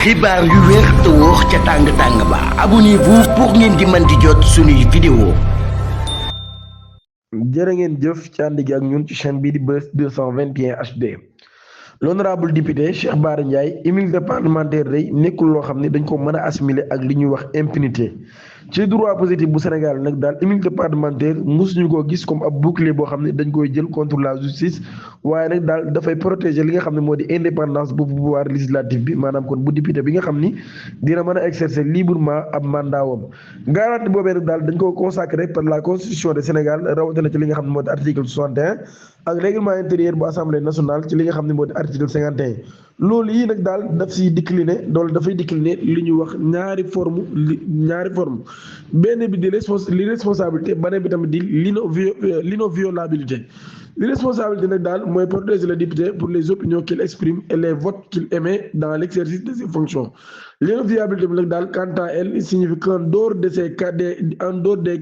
xibaar yu wér te wóor ca tàng tàng ba abonnez-vous pour ngeen di mën di jot suñuy vidéo. jërë ngeen jëf ci ànd gi ak ñun ci chaîne bii di Buzz 221 HD. l'honorable député Cheikh Bara Ndiaye immunité parlementaire day nekkul loo xam ne dañ ko mën a assimiler ak li ñuy wax impunité ci droit positif bu Sénégal nag daal immunité parlementaire mosuñu koo gis comme ab bouclier boo xam ne dañ koy jël contre la justice waaye nag daal dafay protéger li nga xam ne moo di indépendance bu pouvoir législatif bi maanaam kon bu député bi nga xam ni dina mën a exercer librement ab mandat wam garantie boobee nag daal dañ ko consacré par la constitution de Sénégal rawatina ci li nga xam ne moo di article 61 ak règlement intérieur bu assemblée nationale ci li nga xam ne moo di article 51 loolu yi nag daal daf siy décliner doolu dafay décliner li ñuy wax ñaari forme benn bi di l'irresponsabilité beneen bi tamit di l'inviolabilité l'irresponsabilité nag daal mooy protéger le député pour les opinions qu'il exprime et les votes qu'il émet dans l'exercice de ses fonctions. L'inviolabilité bi nag daal quant à elle signifie qu'en dehors de ces cas des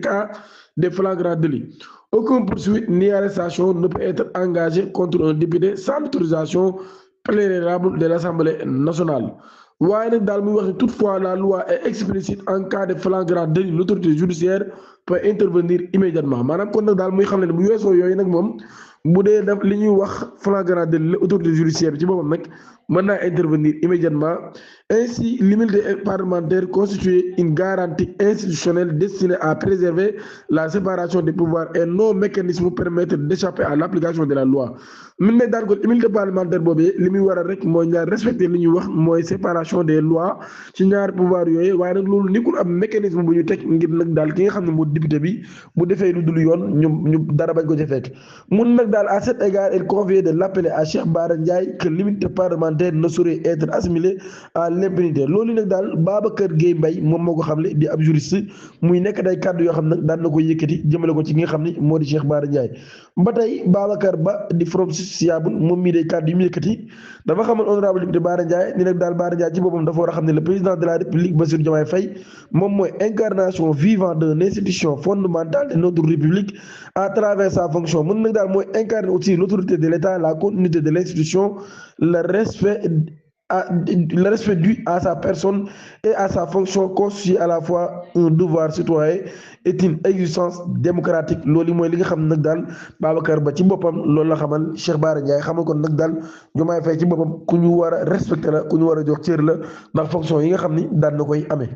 cas de flagrant délit aucune poursuite ni arrestation ne peut être engagée contre un député sans l'autorisation préalable de l'Assemblée nationale. waaye nag daal muy wax ne toutefois la loi est explicite en cas de flagrant délit l'autorité judiciaire peut intervenir immédiatement maanaam kon nag daal muy xam ne bu weesoo yooyu nag moom bu dee def li ñuy wax flagrant délit l'autorité judiciaire bi ci boppam nag mën naa intervenir immédiatement. Ainsi, l'immunité parlementaire constitue une garantie institutionnelle destinée à préserver la séparation des pouvoirs et non mécanisme permettre d'échapper à l'application de la loi. mun ne daal kon immunité parlementaire boobee li muy waral rek mooy ñaar respecter li ñuy wax mooy séparation des lois ci ñaar pouvoir yooyu waaye nag loolu nekkul am mécanisme bu ñu teg ngir nag daal ki nga xam ne moo député bi bu defee lu dul yoon ñu dara bañ ko ca fekk mun nag daal à cet égard il convient de l'appeler à Cheikh Bara Ndiaye que l'immunité parlementaire ne saurait être assimilée à l'impunité loolu nag daal Babacar Gueye Mbaye moom moo ko xamle di ab juriste muy nekk day kàddu yoo xam nag daan na ko yëkkati jëmale ko ci ki nga xam ni moo di Cheikh Bara Ndiaye ba tey Babacar Ba di Forum Justiciable moom mii day kàddu yu mu yëkkati dafa xamal honorable député Bara Ndiaye ni nag daal Bara Ndiaye ci boppam dafa war a xam ne le président de la République Bassirou Diomaye Faye moom mooy incarnation vivante d'une institution fondamentale de notre République à travers sa fonction mën nag daal mooy incarner aussi l'autorité de l'État la continuité de l'institution le respect dû à sa personne et à sa fonction constitue à la fois un devoir citoyen et une exigence démocratique loolu mooy li nga xam nag daal Babacar Ba ci boppam loolu la xamal Cheikh Bara Ndiaye xamal kon nag daal Diomaye Faye ci boppam ku ñu war a respecter la ku ñu war a jox cër la ndax fonction yi nga xam ni daan na koy amee.